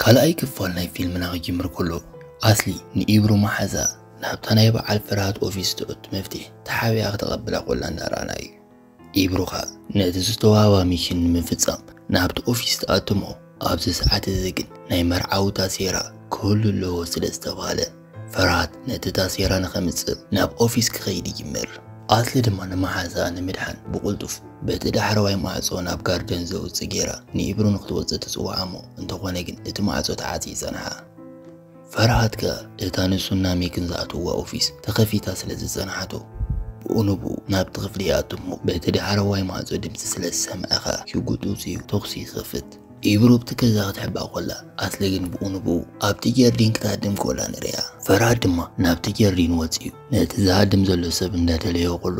ካልኣይ ክፋል ናይ ፊልምና ክጅምር ከሎ ኣስሊ ንኢብሩ መሓዛ ናብታ ናይ በዓል ፈርሃት ኦፊስ ትእቱ መፍትሒ ተሓቢኣ ክተቐብላ ኮላ እንዳረኣና እዩ። ኢብሩ ኸኣ ነቲ ዝተዋህባ ሚሽን ንምፍጻም ናብቲ ኦፊስ ትኣትሞ። ኣብዚ ሰዓት እዚ ግን ናይ መርዓዊ ታሴራ ክህሉ ኣለዎ ስለ ዝተባህለ ፈርሃት ነቲ ታሴራ ንኸምጽእ ናብ ኦፊስ ክኸይድ ይጅምር። ኣስሊ ድማ ንመሓዛኣ ንምድሓን ብቕልጡፍ በቲ ዳሕረዋይ ማዕጾ ናብ ጋርደን ዘውጽእ ጌራ ንኢብሩ ንክትወጽእ ትጽውዓ እሞ እንተኾነ ግን እቲ ማዕጾ ተዓጽዩ ይጸንሓ። ፈርሃት ከኣ እታ ንሱን ናሜክን ዝኣትውዋ ኦፊስ ተኸፊታ ስለ ዝጸንሓቶ ብኡ ንብኡ ናብቲ ክፍሊ ይኣቱ እሞ በቲ ዳሕረዋይ ማዕጾ ድምጺ ስለ ዝሰምዐ ከኣ ሽጉጥ ውጽኡ ተኹሲ ይኸፍት። ኢብሩ ኣብቲ ገዛ ክትሕባእ ኮላ ኣስሊ ግን ብኡ ንብኡ ኣብቲ ጀርዲን ክትሃድም ኮላ ንርእያ። ፈርሃት ድማ ናብቲ ጀርዲን ወጺኡ ነቲ ዝሃድም ዘሎ ሰብ እንዳደለዮ ኮሎ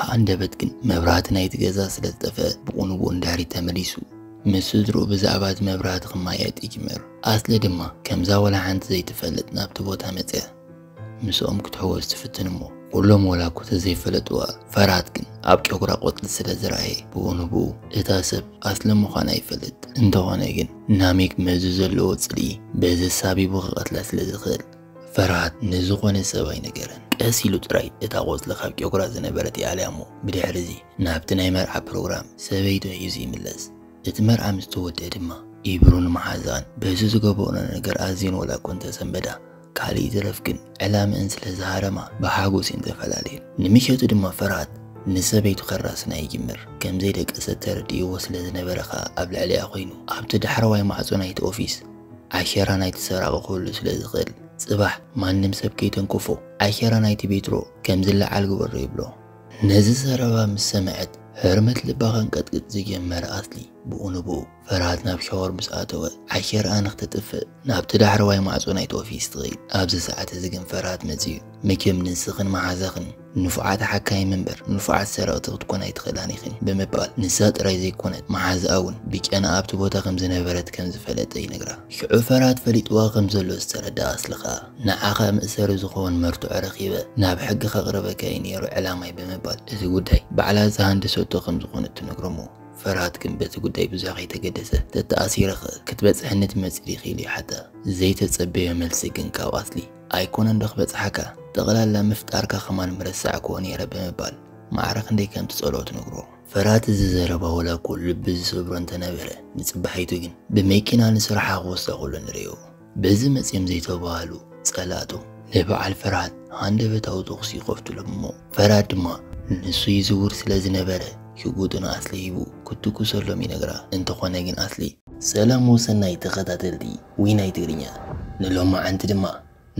ሃንደበት ግን መብራህቲ ናይቲ ገዛ ስለ ዝጠፍአ ብኡ ንብኡ ንድሕሪት ተመሊሱ ምስ ስድርኡ ብዛዕባ እቲ መብራህቲ ክማየጥ ይጅምር። ኣስሊ ድማ ከምዛ ወላ ሓንቲ ዘይትፈልጥ ናብቲ ቦታ መጽያ ምስኦም ክትሕወስ ትፍትን እሞ ኩሎም ወላ እኮ ተዘይፈለጥዋ ፈርሃት ግን ኣብ ጨጉራ ቆጽሊ ስለ ዝረኣየ ብኡ ንብኡ እታ ሰብ ኣስሊ ምዃና ይፈልጥ። እንተኾነ ግን ናሜክ መዚ ዘለዎ ጽልኢ በዚ ሳቢቡ ክቐትላ ስለ ዝኽእል ፈርሃት ንዝኾነ ሰብ ኣይነገረን። ቀስ ኢሉ ጥራይ እታ ቆጽሊ ካብ ጨጉራ ዝነበረት ይኣልያ እሞ ብድሕሪ እዚ ናብቲ ናይ መርዓ ፕሮግራም ሰበይቱ ሒዙ ይምለስ። እቲ መርዓ ምስ ተወድአ ድማ ኢብሩን መሓዛን በዚ ዝገበኦ ነገር ኣዝየን ወላ እኮ እንተሰንበዳ ካልእ ይትረፍ ግን ዕላምአን ስለ ዝሃረማ ብሓጎስ እየን ተፈላለየን። ንምሸቱ ድማ ፈርሃት ንሰበይቱ ከራስና ይጅምር። ከም ዘይደቀሰት ተረዲእዎ ስለ ዝነበረ ኸኣ ኣብ ልዕሊኣ ኮይኑ ኣብቲ ዳሕረዋይ ማዕጾ ናይቲ ኦፊስ ዓሸራ ናይቲ ሰራቒ ክህሉ ስለ ዝኽእል ጽባሕ ማንም ሰብ ከይተንክፎ ዓሸራ ናይቲ ቤትሮ ከም ዝለዓል ግበሮ ይብሎ። ነዚ ዘረባ ምስ ሰምዐት ህርመት ልባ ከንቀጥቅጥ ዝጀመረ ኣስሊ ብኡ ንብኡ ፈርሃት ናብ ሻወር ምስ ኣተወ ዓሸርኣ ንክተጥፍእ ናብቲ ዳሕረዋይ ማዕጾ ናይቲ ኦፊስ ትኸይድ። ኣብዚ ሰዓት እዚ ግን ፈርሃት መጺኡ መቸም ንስኽን መሓዛኽን ንፉዓት ሓካይም እምበር ንፉዓት ሰረቕቲ ክትኮና ኣይትኽእላን ኢኽን ብምባል ንሳ ጥራይ ዘይኮነት መሓዛኣ እውን ብጨና ኣብቲ ቦታ ከም ዝነበረት ከም ዝፈለጠ ይነግራ። ሽዑ ፈርሃት ፈሊጥዋ ከም ዘሎ ዝተረዳ ኣስሊ ኸኣ ንዓኻ መእሰሪ ዝኸውን መርትዖ ረኺበ ናብ ሕጊ ከቕርበካ እዩ ነይሩ ዕላማይ ብምባል እቲ ጉዳይ ባዕላ ዝሃንደሰቶ ከም ዝኾነት ትነግሮ እሞ ፈርሃት ግን በቲ ጉዳይ ብዙሕ ከይተገደሰ ተተኣሲረ ኸ ክትበጽሕኒ ትመጽእ ዲኺ ኢሉ ይሓታ። ዘይተጸበዮ መልሲ ግን ካብ ኣስሊ ኣይኮነን ዶ ክበጽሓካ ጠቕላላ ምፍጣርካ ከማን ምረሳዕክዎ ነይረ ብምባል ማዕረ ክንደይ ከም ትጸልኦ ትነግሮ። ፈርሃት እዚ ዘረባ ወላ እኮ ልቢ ዝሰብሮ እንተነበረ ንጽባሒቱ ግን ብመኪና ንስርሓ ክወስዳ ከሎ ንርእዮ። በዚ መጺኦም ዘይተባህሉ ጸላእቶም ንበዓል ፈርሃት ሃንደበታዊ ተኹሲ ይኸፍትሎም እሞ ፈርሃት ድማ ንሱ ይዝውር ስለ ዝነበረ ሽጉጡ ንኣስሊ ሂቡ ክትኩሰሎም ይነግራ። እንተኾነ ግን ኣስሊ ሰላም ወሰናይ ተኸታተልቲ ዊናይ ትግርኛ ንሎማዓንቲ ድማ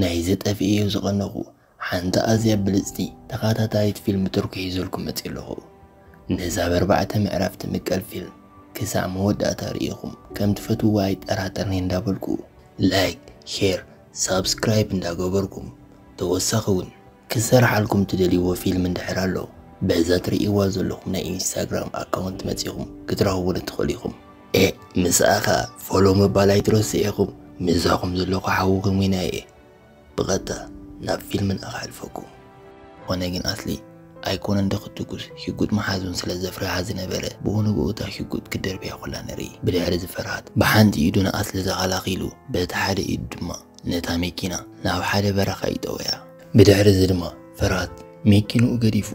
ናይ ዝጠፍኤዮ ዝቐነኹ ሓንቲ ኣዝያ ብልጽቲ ተኸታታሊት ፊልም ቱርኪ ሒዘልኩም መጺእ ኣለኹ። ነዛ በርባዕተ ምዕራፍ ትምቀል ፊልም ክሳዕ መወዳእታ ርኢኹም ከም ትፈትውዋ ኣይጠራጠርኒ እንዳበልኩ ላይክ፣ ሼር፣ ሳብስክራይብ እንዳገበርኩም ተወሳኺ እውን ክሰርሓልኩም ትደልይዎ ፊልም እንድሕር ኣሎ በዛ ትርእይዋ ዘለኹም ናይ ኢንስታግራም ኣካውንት መጺኹም ክትረኽቡኒ ትኽእሉ ኢኹም። ኤ ምስኣ ኸኣ ፎሎ ምባል ኣይትረስዑ ኢኹም። ምሳኹም ዘለኹ ሓውኹም ዊናይ እየ። ብቐጥታ ናብ ፊልምና ክሕልፈኩም። ኮነ ግን ኣስሊ ኣይኮነን ዶ ክትኩስ ሽጉጥ መሓዙን ስለ ዘፍርሃ ዝነበረ ብኡ ንብኡ እታ ሽጉጥ ክደርብያ ኮላ ንርኢ። ብድሕሪ እዚ ፈርሃት ብሓንቲ ኢዱ ንኣስሊ ተኸላኺሉ በቲ ሓደ ኢዱ ድማ ነታ መኪና ናብ ሓደ በረኻ ይጠውያ። ብድሕሪ እዚ ድማ ፈርሃት መኪንኡ ገዲፉ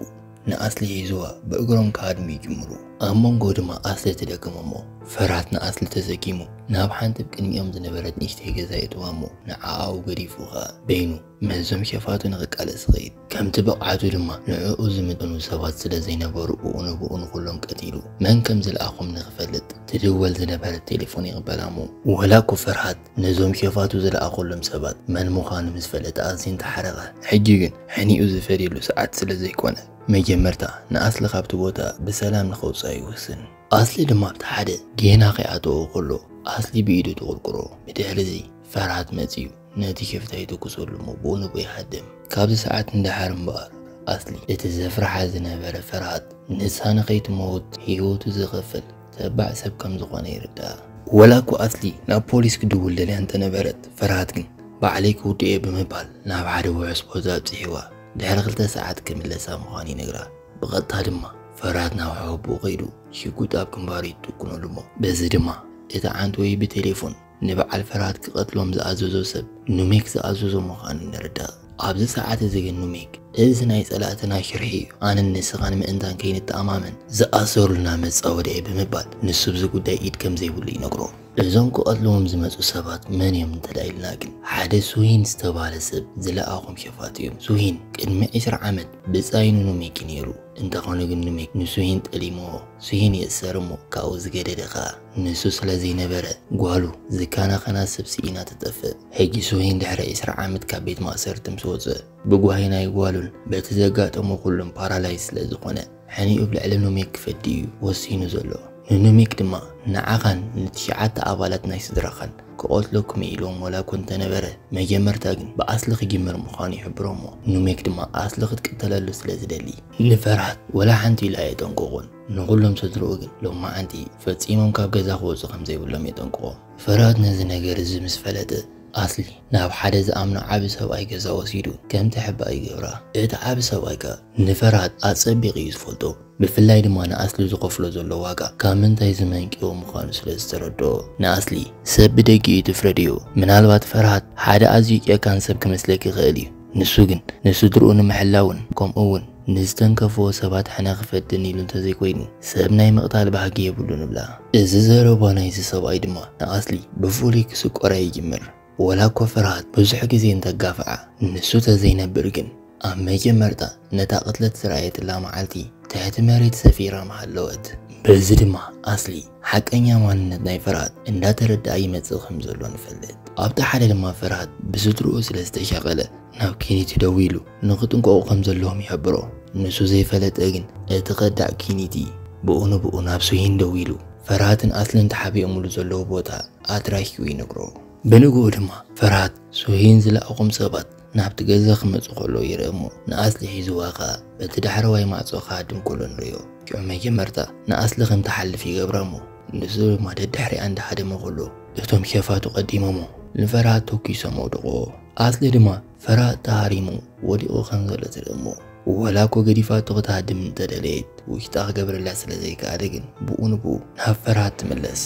ንኣስሊ ሒዝዋ ብእግሮም ክሃድሙ ይጅምሩ። ኣብ መንጎ ድማ ኣስሊ ትደክም እሞ ፈርሃት ንኣስሊ ተሰኪሙ ናብ ሓንቲ ብቅድሚኦም ዝነበረት ንእሽተይ ገዛ የእትዋ እሞ ንዓኣኡ ገዲፉ ኸኣ በይኑ ምስዞም ሸፋቱ ንኽቃለስ ይኸይድ። ከምቲ ብቕዓቱ ድማ ንዕኡ ዝምጥኑ ሰባት ስለ ዘይነበሩ ብኡ ንብኡ ንኹሎም ቀቲሉ መን ከም ዝለኣኾም ንኽፈልጥ ትድወል ዝነበረት ቴሌፎን ይቕበላ እሞ ወላ እኮ ፈርሃት ነዞም ሸፋቱ ዝለኣኾሎም ሰባት መን ምዃኑ ምስ ፈለጠ ኣዝዩ እንተሓረቐ ሕጂ ግን ሕኒኡ ዝፈድየሉ ሰዓት ስለ ዘይኮነ መጀመርታ ንኣስሊ ካብቲ ቦታ ብሰላም ንኸውፅኣ ይውስን። ኣስሊ ድማ ኣብቲ ሓደ ጌና ከይኣተወ ከሎ ኣስሊ ብኢዱ ትቑርቁሮ። ብድሕሪ እዚ ፈርሃት መፂኡ ነቲ ሽፍታ ይትኩሰሉ እሞ ብኡ ንብኡ ይሃድም። ካብዚ ሰዓት ንደሓር እምበኣር ኣስሊ እቲ ዘፍርሓ ዝነበረ ፈርሃት ንሳ ንኸይትመውት ህይወቱ ዝኸፍል ተባዕ ሰብ ከም ዝኾነ ይርዳእ። ወላ እኮ ኣስሊ ናብ ፖሊስ ክድውል ደልያ እንተነበረት ፈርሃት ግን ባዕለይ ክውድእ እየ ብምባል ናብ ሓደ ውሑስ ቦታ ኣብፂሕዋ ድሕሪ ክልተ ሰዓት ክምለሳ ምዃኑ ይነግራ። ብቐጥታ ድማ ፈርሃት ናብ ሓወቦኡ ከይዱ ሽጉጥ ኣብ ግንባሩ ይትኩነሉ እሞ በዚ ድማ እቲ ዓንትወይ ብቴሌፎን ንበዓል ፈርሃት ክቐትሎም ዝኣዘዞ ሰብ ኑሜክ ዝኣዘዞ ምዃኑ ንርዳእ። ኣብዚ ሰዓት እዚ ግን ኑሜክ፣ እዚ ናይ ጸላእትና ሽርሒ እዩ፣ ኣነን ንስኻን ምእንታን ከይንተኣማመን ዝኣሰሩልና መጻወድያ እዩ ብምባል ንሱ ብዚ ጉዳይ ኢድ ከም ዘይብሉ ይነግሮ። እዞም ክቐትልዎም ዝመጹ ሰባት መን እዮም እንተ ኢልና ግን፣ ሓደ ሱሂን ዝተባህለ ሰብ ዝለኣኾም ሸፋት እዮም። ሱሂን ቅድሚ ዕስራ ዓመት ብጻይ ንኑሜክ ነይሩ። እንተኾነ ግን ኑሜክ ንሱሂን ጠሊምዎ። ሱሂን ይእሰር እሞ ካብኡ ዝገደደ ኸኣ ንሱ ስለ ዘይነበረ፣ ጓሉ ዝከናኸና ሰብ ስኢና ትጠፍእ። ሕጂ ሱሂን ድሕሪ ዕስራ ዓመት ካብ ቤት ማእሰርቲ ምስ ወጸ፣ ብጓሂ ናይ ጓሉን በቲ ዘጋጠሞ ኩሉን ፓራላይዝ ስለ ዝኾነ፣ ሕኒኡ ኣብ ልዕሊ ኑሜክ ክፈዲ እዩ ወሲኑ ዘሎ። ንኑሜክ ድማ፣ ንዓኻን ንትሽዓተ ኣባላት ናይ ስድራኻን ክቐትለኩም ኢልዎም ዋላ እኮ እንተነበረ፣ መጀመርታ ግን ብኣስሊ ክጅምር ምዃኑ ይሕብሮሞ። ኑሜክ ድማ ኣስሊ ክትቅተለሉ ስለ ዝደሊ፣ ንፈርሃት ወላ ሓንቲ ኢሉ ኣየጠንቀቖን። ንኹሎም ስድርኡ ግን ሎማዓንቲ ፈጺሞም ካብ ገዛ ክወጹ ከም ዘይብሎም የጠንቅቖም። ፈርሃት ነዚ ነገር እዚ ምስ ፈለጠ፣ ኣስሊ ናብ ሓደ ዝኣምኖ ዓቢ ሰብኣይ ገዛ ወሲዱ ከም ትሕባእ ይገብራ። እቲ ዓቢ ሰብኣይ ከኣ ንፈርሃት ኣጸቢቑ እዩ ዝፈልጦ። ብፍላይ ድማ ንኣስሊ ዝኸፍሎ ዘሎ ዋጋ ካብ ምንታይ ዝመንጨወ ምዃኑ ስለ ዝተረድኦ፣ ንኣስሊ ሰብ ብደጊኡ ትፍረድዮ። ምናልባት ፈርሃት ሓደ ኣዝዩ ጨካን ሰብ ክመስለኪ ይኽእል እዩ። ንሱ ግን ንስድርኡ ንምሕላውን ከምኡ እውን ንዝተንከፍዎ ሰባት ሕነ ክፈድን ኢሉ እንተዘይኮይኑ፣ ሰብ ናይ ምቕታል ባህጊ የብሉን እብላ። እዚ ዘረባ ናይዚ ሰብኣይ ድማ ንኣስሊ ብፍሉይ ክስቆራ ይጅምር። ወላ እኮ ፈርሃት ብዙሕ ግዜ እንተጋፍዓ፣ ንሱ ተዘይነብር ግን፣ ኣብ መጀመርታ ነታ ቅትለት ዝረኣየትላ መዓልቲ ትሕቲ መሬት ሰፊራ ምሃለወት። በዚ ድማ ኣስሊ ሓቀኛ ማንነት ናይ ፈርሃት እንዳተረድኣ ይመጽእ ከም ዘሎ ንፈልጥ። ኣብቲ ሓደ ድማ ፈርሃት ብስድርኡ ስለ ዝተሻቐለ ናብ ኪኒቲ ደዊሉ ንኽጥንቀቑ ከም ዘለዎም ይሕብሮ። ንሱ ዘይፈለጠ ግን እቲ ከዳዕ ኪኒቲ ብኡ ንብኡ ናብ ሱሂን ደዊሉ ፈርሃትን ኣስልን ተሓቢኦምሉ ዘለዉ ቦታ ኣድራሽኡ ይነግሮ። ብንግኡ ድማ ፈርሃት ሱሂን ዝለኣኾም ሰባት ናብቲ ገዛ ክመጹ ከለዉ ይርእ እሞ ንኣስሊ ሒዝዋ ኸኣ በቲ ዳሕረዋይ ማዕጾ ክሃድም ከሎ ንርእዮ። ሽዑ መጀመርታ ንኣስሊ ከም ትሓልፍ ይገብራ እሞ ንሱ ድማ ደድሕሪኣ እንዳሃደመ ከሎ እቶም ሸፋቱ ቀዲሞሞ ንፈርሃት ተኲሶም ኣውድቕዎ። ኣስሊ ድማ ፈርሃት ተሃሪሙ ወዲቑ ከም ዘሎ ትርኢ እሞ ዋላ እኮ ገዲፋቶ ክትሃድም እንተደለየት ውሽጣ ክገብረላ ስለ ዘይከኣለ ግን ብኡ ንብኡ ናብ ፈርሃት ትምለስ።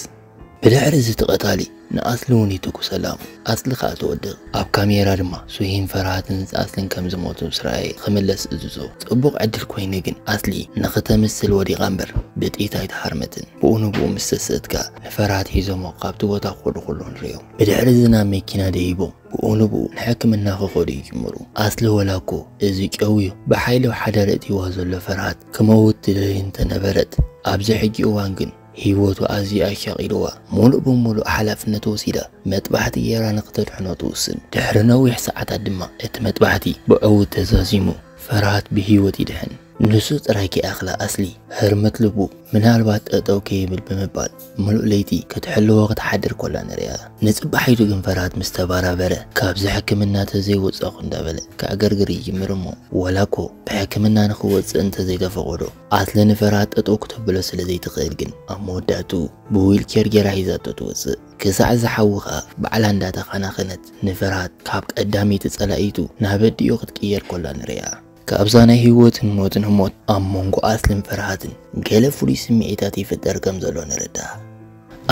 ብድሕሪ እዚ እቲ ቀታሊ ንኣስሊ እውን ይትኩሰላ። ኣስሊ ከኣ ትወድቕ። ኣብ ካሜራ ድማ ሱሂን ፈርሃትን ኣስልን ከም ዝሞቱ ምስ ረኣየ ክምለስ እዝዞ። ጽቡቕ ዕድል ኮይኑ ግን ኣስሊ ንኽተምስል ወዲቓ እምበር ብጥይት ኣይተሃርመትን። ብኡ ንብኡ ምስ ተስእት ከኣ ንፈርሃት ሒዞሞ ካብቲ ቦታ ክኸዱ ከለዉ ንርእዮም። ብድሕሪ እዚ ናብ መኪና ደይቦም ብኡ ንብኡ ንሕክምና ክኸዱ ይጅምሩ። ኣስሊ ወላ እኮ እዚ ጨውዩ ብሓይሊ ኣብ ሓዳር እትይዋ ዘሎ ፈርሃት ክመውት ትደሊ እንተነበረት፣ ኣብዚ ሕጂ እዋን ግን ህይወቱ ኣዝዩ ኣሻቒልዋ፣ ሙሉእ ብሙሉእ ሓላፍነት ወሲዳ መጥባሕቲ ገይራ ንኽተድሕኖ ትውስን። ድሕሪ ነዊሕ ሰዓታት ድማ እቲ መጥባሕቲ ብዕውት ተዛዚሙ፣ ፈርሃት ብህይወት ይድሕን። ንሱ ጥራይ ከይኣኽላ ኣስሊ ህርመት ልቡ ምናልባት ጠጠው ከይብል ብምባል፣ ምሉእ ለይቲ ክትሕልዎ ክትሓድር ኮላ ንሪኣ። ንጽባሒቱ ግን ፈርሃት ምስ ተባራበረ፣ ካብዚ ሕክምና ተዘይወጻኹ እንዳበለ ከዕገርግር ይጅምር እሞ፣ ዋላ እኮ ብሕክምና ንኽወጽእ እንተዘይተፈቐዶ፣ ኣስሊ ንፈርሃት ጠጠው ክተብሎ ስለ ዘይትኽእል ግን፣ ኣብ መወዳእቱ ብዊልቸር ጌራ ሒዛቶ ትወጽእ። ክሳዕ ዝሓዊ ኸኣ ባዕላ እንዳተኻናኸነት ንፈርሃት ካብ ቀዳመይቲ ጸላኢቱ ናብ ኣዲኡ ክትቅየር ኮላ ንሪኣ። ካብዛ ናይ ህይወትን ሞትን ህሞት ኣብ መንጎ ኣስልን ፈርሃትን ገለ ፍሉይ ስምዒታት ይፍጠር ከም ዘሎ ንርዳእ።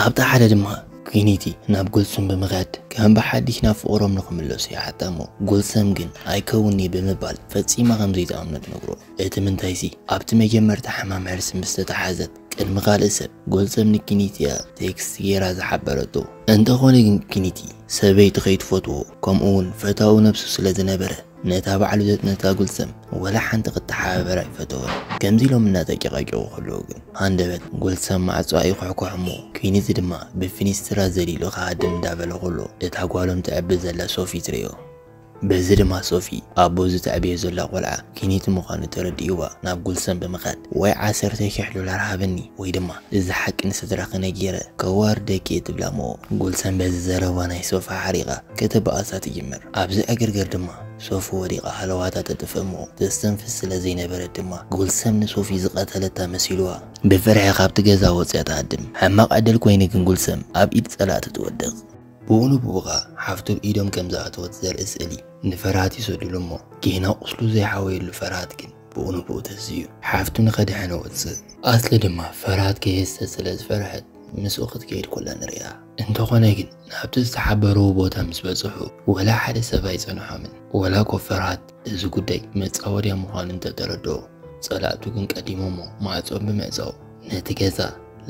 ኣብቲ ሓደ ድማ ኲኒቲ ናብ ጉልሰም ብምኽያድ ከም ብሓድሽ ናብ ፍቕሮም ንኽምለሱ ይሓታ እሞ፣ ጉልሰም ግን ኣይከውን'ዩ ብምባል ፈጺማ ከም ዘይትኣምኖ ትነግሮ። እቲ ምንታይሲ ኣብቲ መጀመርታ ሕማም ሕርሲ ምስ ተተሓዘት ቅድሚ ካልእ ሰብ ጉልሰም ንኪኒቲ እያ ቴክስት ጌራ ዝሓበረቶ። እንተኾነ ግን ኪኒቲ ሰበይቲ ከይትፈትዎ ከምኡ እውን ፈታዊ ነብሱ ስለ ዝነበረ ነታ ባዕሉ ዘጥነታ ጉልሰም ወላ ሓንቲ ክትተሓባበር ኣይፈተወን። ከምዚ ኢሎም እናተጨቃጨቁ ከለዉ ግን ሃንደበት ጉልሰም ማዕጾኣ ይኩሕኩሕ እሞ ኪኒቲ ድማ ብፊኒስትራ ዘሊሉ ክሃድም እንዳበለ ከሎ እታ ጓሎም ትዕቢ ዘላ ሶፊ ትርእዮ። በዚ ድማ ሶፊ ኣቦ እዚ ተዕብዮ ዘላ ቆልዓ ኪኒቲ ምዃኑ ተረዲእዋ ናብ ጉልሰም ብምኻድ ወይ ዓሰርተ ሽሕ ዶላር ሃብኒ ወይ ድማ እዚ ሓቂ ንስድራኺ ነጊረ ከዋርደኪ እየ ትብላ እሞ ጉልሰም በዚ ዘረባ ናይ ሶፊ ሓሪቓ ከተባእሳ ትጅምር። ኣብዚ ዕግርግር ድማ ሶፊ ወዲቓ ሃለዋታ ተጥፍእ እሞ ተስተንፍስ ስለ ዘይነበረት ድማ ጉልሰም ንሶፊ ዝቐተለታ መሲልዋ ብፍርሒ ካብቲ ገዛ ወፅያ ትሃድም። ሕማቕ ዕድል ኮይኑ ግን ጉልሰም ኣብ ኢድ ፀላእቲ ትወድቕ። ብኡ ንብኡ ኸኣ ሓፍቱ ኣብ ኢዶም ከም ዝኣተወት ዘርኢ ስእሊ ንፈርሃት ይሰዱሉ እሞ ጌና ቁስሉ ዘይሓወየሉ ፈርሃት ግን ብኡ ንብኡ ተዝዩ ሓፍቱ ንኸድሕን ወፅእ። ኣስሊ ድማ ፈርሃት ከየስተ ስለ ዝፈርሐት ምስኡ ክትከይድ ኮላ ንሪኣ። እንተኾነ ግን ናብቲ ዝተሓበርዎ ቦታ ምስ በጽሑ ወላ ሓደ ሰብ ኣይጸንሖምን። ወላ እኮ ፈርሃት እዚ ጉዳይ መጻወድያ ምዃኑ እንተተረድኦ፣ ጸላእቱ ግን ቀዲሞሞ ማዕጾ ብምዕጻው ነቲ ገዛ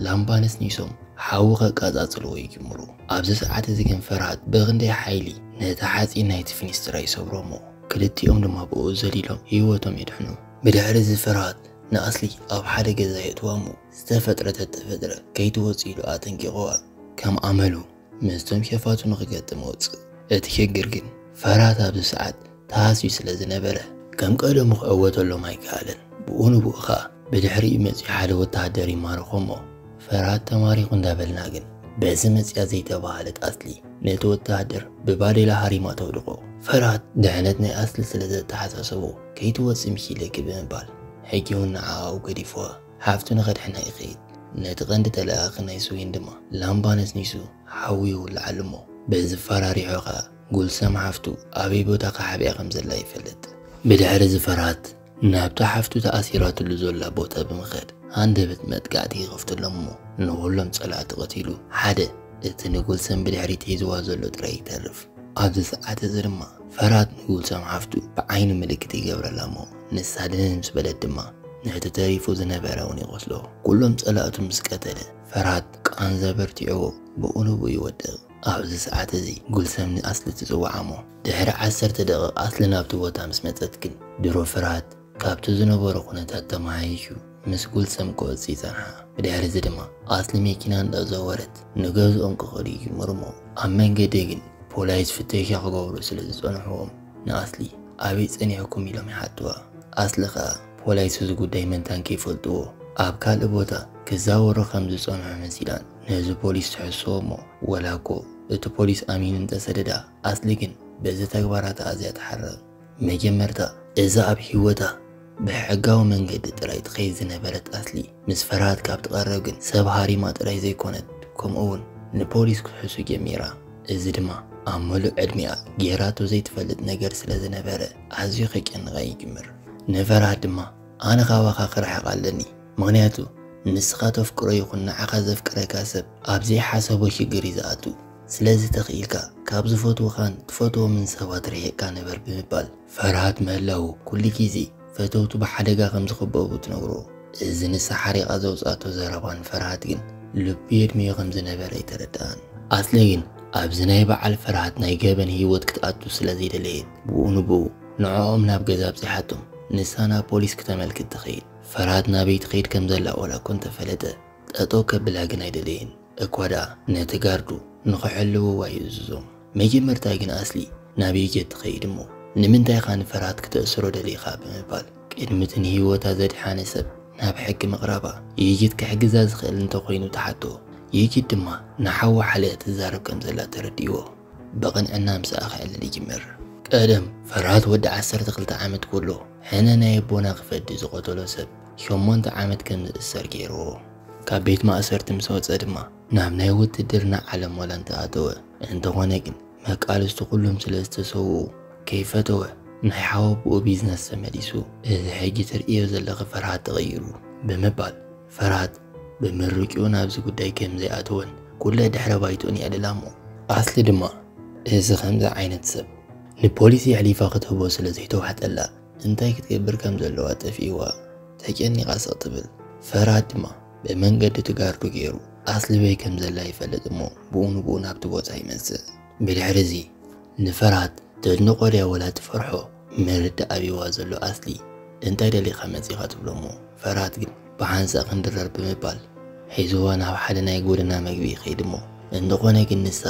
ላምባ ነስኒሶም ሓዊ ከቃጻጽልዎ ይጅምሩ። ኣብዚ ሰዓት እዚ ግን ፈርሃት ብኽንደይ ሓይሊ ነቲ ሓጺን ናይቲ ፊኒስትራ ይሰብሮሞ። ክልቲኦም ድማ ብኡ ዘሊሎም ህይወቶም የድሕኑ። ብድሕሪ እዚ ፈርሃት ንኣስሊ ኣብ ሓደ ገዛ የእትዋ እሞ ዝተፈጥረ ተተፈጥረ ከይትወጽእ ኢሉ ኣጠንቂቕዋ። ከም ኣመሉ ምስቶም ሸፋቱ ንኽገጥም ወጽእ። እቲ ሽግር ግን ፈርሃት ኣብዚ ሰዓት ተሃስዩ ስለ ዝነበረ ከም ቀደሙ ክዕወተሎም ኣይከኣለን። ብኡ ንብኡ ኸኣ ብድሕሪኡ መጺኡ ሓደ ወተሃደር ይማርኾ እሞ ፈርሃት ተማሪኹ እንዳበልና ግን በዚ መጽያ ዘይተባህለት ኣስሊ ነቲ ወተሃደር ብባዴላ ሃሪማ ተውድቖ። ፈርሃት ድሕነት ናይ ኣስሊ ስለ ዘተሓሳሰቦ ከይትወጽእ ምሽ ኢለኪ ብምባል ሕጂ እውን ንዓኣ ገዲፍዋ ሓፍቱ ንኸድሕና ይኸይድ። ነቲ ቀንዲ ተለኣኺ ናይ ስዊን ድማ ላምባ ነስኒሱ ሓዊ ይውልዓሉ እሞ በዚ ፈራሪሑ ኸኣ ጉልሰም ሓፍቱ ኣበይ ቦታ ክሓብያ ከም ዘላ ይፈልጥ። ብድሕሪ እዚ ፈርሃት ናብታ ሓፍቱ ተኣሲራትሉ ዘላ ቦታ ብምኸድ ሃንደበት መጥቃዕቲ ይኸፍተሎም እሞ ንኹሎም ጸላእቲ ቀቲሉ ሓደ እቲ ንጉልሰም ብድሕሪት ሒዝዋ ዘሎ ጥራይ ይተርፍ። ኣብዚ ሰዓት እዚ ድማ ፈርሃት ንጉልሰም ሓፍቱ ብዓይኑ ምልክት ይገብረላ እሞ ንሳ ድንን ምስ በለት ድማ ነቲ ተሪፉ ዝነበረ እውን ይቆስሎ። ኩሎም ጸላእቱ ምስ ቀተለ ፈርሃት ቃንዛ በርቲዕዎ ብኡ ንብኡ ይወድቕ። ኣብዚ ሰዓት እዚ ጉልሰም ንኣስሊ ትጽውዓ እሞ ድሕሪ ዓሰርተ ደቂቕ ኣስሊ ናብቲ ቦታ ምስ መጸት ግን ድሮ ፈርሃት ካብቲ ዝነበሮ ኩነታት ተመሃይሹ ምስ ጉልሰም ክወጽእ ይጸንሓ። ብድሕሪ እዚ ድማ ኣስሊ መኪና እንዳዘወረት ንገዝኦም ክኸዱ ይጅምሩ እሞ ኣብ መንገዲ ግን ፖላይስ ፍተሻ ክገብሩ ስለ ዝጸንሕዎም ንኣስሊ ኣበይ ጸኒሕኩም ኢሎም ይሓትዋ። ኣስሊ ኸኣ ፖላይስ እዚ ጉዳይ መንታን ከይፈልጥዎ ኣብ ካልእ ቦታ ክዛወሩ ከም ዝጸንሑ መሲላን ነዚ ፖሊስ ትሕስዎ እሞ ወላ እኮ እቲ ፖሊስ ኣሚኑ እንተሰደዳ ኣስሊ ግን በዚ ተግባራታ ኣዝያ ትሓርቕ። መጀመርታ እዛ ኣብ ህይወታ ብሕጋዊ መንገዲ ጥራይ ትኸይድ ዝነበረት ኣስሊ ምስ ፈርሃት ካብ ትቐርብ ግን ሰብ ሃሪማ ጥራይ ዘይኮነት ከምኡ እውን ንፖሊስ ክትሕሱ ጀሚራ። እዚ ድማ ኣብ ምሉእ ዕድሚኣ ጌራቶ ዘይትፈልጥ ነገር ስለ ዝነበረ ኣዝዩ ከጨንቓ ይጅምር። ንፈርሃት ድማ ኣነ ካባኻ ክርሕቕ ኣለኒ፣ ምኽንያቱ ንስኻ ተፍቅሮ ይኹን ንዓኻ ዘፍቅረካ ሰብ ኣብ ዘይሓሰቦ ሽግር እዩ ዝኣቱ። ስለዚ ተኽኢልካ ካብ ዝፈትውኻን ትፈትዎምን ሰባት ርሒቕካ ንበር ብምባል ፈርሃት ምህላዉ ኩሉ ግዜ ፈተውቱ ብሓደጋ ከም ዝኽበቡ ትነግሮ። እዚ ንሳ ሓሪቓ ዘውጽኣቶ ዘረባ ንፈርሃት ግን ልቡ የድምዮ ከም ዝነበረ ኣይተረድኣን። ኣስሊ ግን ኣብዚ ናይ በዓል ፈርሃት ናይ ገበን ህይወት ክትኣቱ ስለ ዘይደለየት ብኡ ንብኡ ንዕኦም ናብ ገዛ ኣብጺሓቶም ንሳ ናብ ፖሊስ ክተመልክት ትኸይድ። ፈርሃት ናበይ ትኸይድ ከም ዘላ ዋላ እኮ እንተፈለጠ ጠጠው ከብላ ግን ኣይደለየን። እኳ ደኣ ነቲ ጋርዱ ንኽሕልውዋ ይእዝዞም። መጀመርታ ግን ኣስሊ ናብ ኤጀት ትኸይድ እሞ ንምንታይ ኢኻ ንፈርሃት ክተእስሮ ደሊኻ ብምባል ቅድሚ እቲ ንህይወታ ዘድሓነ ሰብ ናብ ሕጊ ምቕራባ ኤጀት ክሕግዛ ዝኽእል እንተኾይኑ ትሓቶ። ኤጀት ድማ ንሓዋ ሓልያ ትዛረብ ከም ዘላ ተረዲእዎ ብቕንዕና ምስኣ ክዕልል ይጅምር። ቀደም ፈርሃት ወዲ ዓሰርተ ክልተ ዓመት ከሎ ሕነ ናይ ኣቦና ክፈዲ ዝቐተሎ ሰብ ሸሞንተ ዓመት ከም ዝእሰር ገይርዎ። ካብ ቤት ማእሰርቲ ምስ ወጸ ድማ ናብ ናይ ውትድርና ዓለም ዋላ እንተኣተወ እንተኾነ ግን መቃልስቱ ኩሎም ስለ ዝተሰውኡ ከይፈተወ ናይ ሓወቦኡ ቢዝነስ ተመሊሱ እዚ ሕጂ ትርእዮ ዘለኺ ፈርሃት ተቐይሩ ብምባል ፈርሃት ብምርጭኡ ናብዚ ጉዳይ ከም ዘይኣተወን ኩለ ድሕረ ባይትኡን የዕልላ እሞ ኣስሊ ድማ እዚ ከምዚ ዓይነት ሰብ ንፖሊስ የሕሊፋ ክትህቦ ስለ ዘይተዋሕጠላ እንታይ ክትገብር ከም ዘለዋ ጠፊእዋ ተጨኒቓ ስቕ ትብል። ፈርሃት ድማ ብመንገዲ እቲ ጋርዱ ገይሩ ኣስሊ በይ ከም ዘላ ይፈልጥ እሞ ብኡ ንብኡ ናብቲ ቦታ ይመጽእ። ብድሕሪ እዚ ንፈርሃት ተድንቖ ድያ ወላ ትፈርሖ ምርዳእ ኣብይዋ ዘሎ ኣስሊ እንታይ ደሊኻ መጺኻ ትብሎ እሞ ፈርሃት ግን ብሓንሳእ ክንድረር ብምባል ሒዝዋ ናብ ሓደ ናይ ጎደና መግቢ ይኸይድ እሞ እንተኾነ ግን ንሳ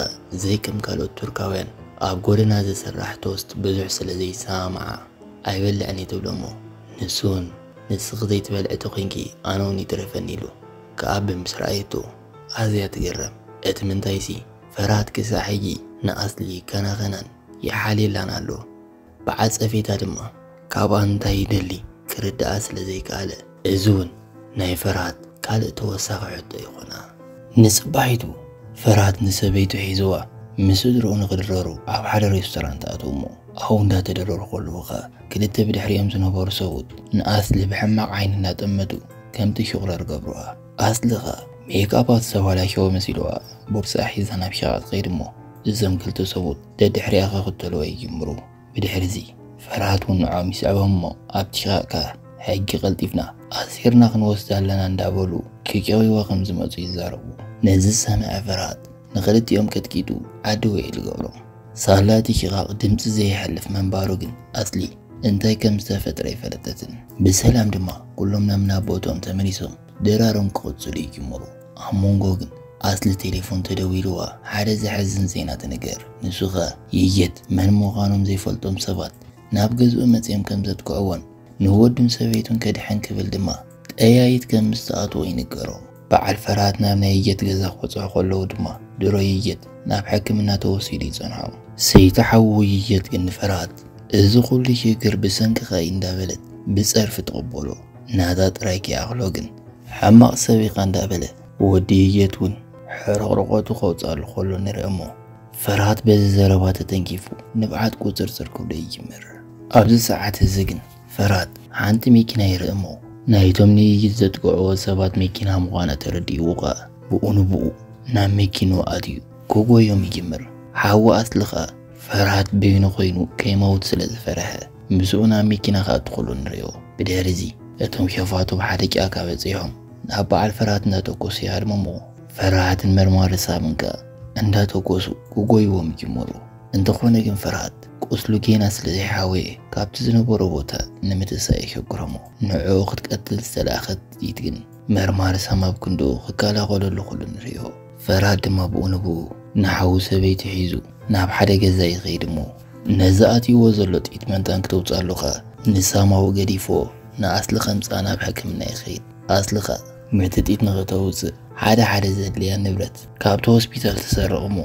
ዘይከም ካልኦት ቱርካውያን ኣብ ጎደና ዝስራሕ ቶስት ብዙሕ ስለ ዘይሰማምዓ ኣይበልዕን እየ ትብሎ እሞ ንሱ እውን ንስኺ ዘይትበልዒ ተኾይንኪ ኣነ እውን ይትረፈኒ ኢሉ ክኣቢ ምስ ረኣየቶ ኣዝያ ትግረም። እቲ ምንታይሲ ፈርሃት ክሳዕ ሕጂ ንኣስሊ ይከናኸናን ይሓልየላን ኣሎ። ብዓጸፌታ ድማ ካብኣ እንታይ ይደሊ ክርድኣ ስለ ዘይከኣለ እዚ እውን ናይ ፈርሃት ካልእ ተወሳኺ ሕቶ ይኾና። ንጽባሒቱ ፈርሃት ንሰበይቱ ሒዝዋ ምስ ስድርኡ ንኽድረሩ ኣብ ሓደ ሬስቶራንት ኣትዉ እሞ ኣብኡ እንዳተደረሩ ከለዉ ኸኣ ክልተ ብድሕሪኦም ዝነበሩ ሰብኡት ንኣስሊ ብሕማቕ ዓይኒ እናጠመቱ ከምቲ ሽቑረር ገብሩዋ። ኣስሊ ኸኣ ሜክኣፓ ዝተባላሸወ መሲልዋ ቦርሳ ሒዛ ናብ ሸቓቕ ትኸይድ እሞ፣ እዞም ክልተ ሰብኡት ደድሕሪኣ ክኽተልዋ ይጅምሩ። ብድሕሪ እዚ ፈርሃት እውን ንዖም ይስዕቦም እሞ፣ ኣብቲ ሸቓቕ ከኣ ሕጂ ቀልጢፍና ኣሲርና ክንወስዳ ኣለና እንዳበሉ ክጨውይዋ ከም ዝመጹ ይዛረቡ። ነዚ ዝሰምዐ ፈርሃት ንኽልቲኦም ቀጥቂጡ ዓዲ ውዒሉ ይገብሮም። ሳላ እቲ ሽቓቕ ድምጺ ዘየሕልፍ ምንባሩ ግን ኣስሊ እንታይ ከም ዝተፈጥረ ኣይፈለጠትን። ብሰላም ድማ ኩሎም ናብ ናብ ቦትኦም ተመሊሶም ድራሮም ክቕጽሉ ይጅምሩ። ኣብ መንጎ ግን ኣስሊ ቴሌፎን ተደዊልዋ ሓደ ዘሕዝን ዜና ትንገር። ንሱ ኸኣ ይየት መን ምዃኖም ዘይፈልጦም ሰባት ናብ ገዝኡ መጺኦም ከም ዘጥቅዕዎን ንወዱን ሰበይቱን ከድሕን ክብል ድማ ጠያይት ከም ዝተኣትዎ ይንገሮም። በዓል ፈርሃት ናብ ናይ ይየት ገዛ ክበጽሑ ከለዉ ድማ ድሮ ይየት ናብ ሕክምና ተወሲዱ ይጸንሖም። ሰይቲ ሓዉ ይየት ግን ንፈርሃት እዚ ኩሉ ሽግር ብሰንክኻ እዩ እንዳበለት ብጸርፊ ትቕበሎ። ናታ ጥራይ ከይኣኽሎ ግን ሕማቕ ሰብ ኢኻ እንዳበለ ወዲ ይየት እውን ሕርቕርቆቱ ከውጽኣሉ ከሎ ንርኢ እሞ፣ ፈርሃት በዚ ዘረባ ተተንኪፉ ንብዓት ቁጽርጽር ክብሎ ይጅምር። ኣብዚ ሰዓት እዚ ግን ፈርሃት ሓንቲ መኪና ይርኢ እሞ፣ ናይቶም ንይይት ዘጥቅዕዎ ሰባት መኪና ምዃና ተረዲእዎ ኸኣ ብኡ ንብኡ ናብ መኪንኡ ኣትዩ ክጎዮም ይጅምር። ሓዊ ኣስሊ ኸኣ ፈርሃት በይኑ ኮይኑ ከይመውት ስለ ዝፈርሐ ምስኡ ናብ መኪና ክኣቱ ከሎ ንርእዮ። ብድሕሪ እዚ እቶም ሸፋቱ ብሓደ ጫካ በጺሖም ናብ በዓል ፈርሃት እንዳተኮሱ ይሃድሙ እሞ፣ ፈርሃትን መርማሪ ሳምን ከኣ እንዳተኮሱ ክጎይዎም ይጅምሩ። እንተኾነ ግን ፈርሃት ቁስሉ ጌና ስለ ዘይሓወየ ካብቲ ዝነበሮ ቦታ ንምትሳእ የሸግሮሞ። ንዕኡ ክትቀትል ዝተላእኸት ጥይት ግን መርማሪ ሳም ኣብ ክንድኡ ክከላኸለሉ ከሎ ንርእዮ። ፈርሃት ድማ ብኡ ንብኡ ንሓዉ ሰበይቲ ሒዙ ናብ ሓደ ገዛ ይኸይድ እሞ፣ ነዚ ኣትይዎ ዘሎ ጥይት መንታን ክተውፅኣሉ ኸኣ ንሳማዊ ገዲፍዎ ንኣስሊ ከምፅኣ ናብ ሕክምና ይኸይድ። ኣስሊ ኸኣ ነቲ ጥይት ንኽተውፅእ ሓደ ሓደ ዘድልያ ንብረት ካብቲ ሆስፒታል ትሰርቕ እሞ፣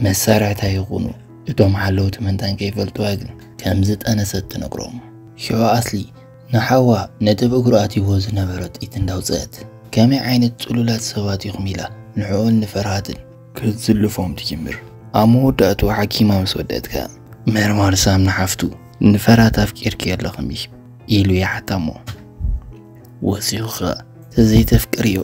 መሳርሕታ ይኹኑ እቶም ሓለውቲ መንታን ከይፈልጥዋ ግን ከም ዝጠነሰት ትነግሮም። ሽዑ ኣስሊ ንሓዋ ነጥብ እግሩ ኣትይዎ ዝነበረ ጥይት እንዳውፅአት፣ ከመይ ዓይነት ጽሉላት ሰባት ኢኹም ኢላ ንዕኡን ንፈርሃትን ክትዝልፎም ትጅምር። ኣብ መወዳእትኡ ሓኪማ ምስ ወደእት ከኣ፣ መርማሪ ሳም ንሓፍቱ ንፈርሃት ኣፍቂርኪ ኣለኽም ኢሉ ይሓታ እሞ፣ ወሲኹ ከኣ ተዘይተፍቅርዮ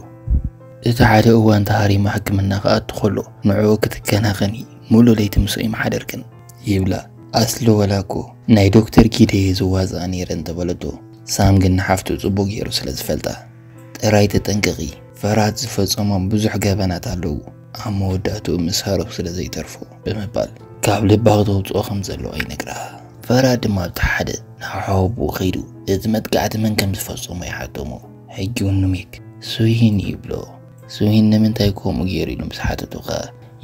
እቲ ሓደ እዋን ተሃሪማ ሕክምና ክኣቱ ከሎ ንዕኡ ክትከናኸኒ ሙሉእ ለይቲ ምስኡ ይመሓደርክን ይብላ። ኣስሊ ወላ እኮ ናይ ዶክተር ጊደየ ዝዋዛኣ ነይረ እንተበለቶ፣ ሳም ግን ንሓፍቱ ጽቡቕ ገይሩ ስለ ዝፈልጣ፣ ጥራይ ተጠንቀቒ፣ ፈርሃት ዝፈጸሞም ብዙሕ ገበናት ኣለዉ፣ ኣብ መወዳእትኡ ምስ ሃረው ስለ ዘይተርፎ ብምባል ካብ ልባ ክተውጽኦ ከም ዘለዋ ይነግራ። ፈርሃት ድማ ኣብቲ ሓደ ናብ ሓወቦኡ ከይዱ እቲ መጥቃዕቲ መን ከም ዝፈጸሞ ይሓቶ እሞ፣ ሕጂ እውን ንሜክ ሱሂን ይብሎ። ሱሂን ንምንታይ ከምኡ ገይሩ ኢሉ ምስ ሓተቶ ከኣ፣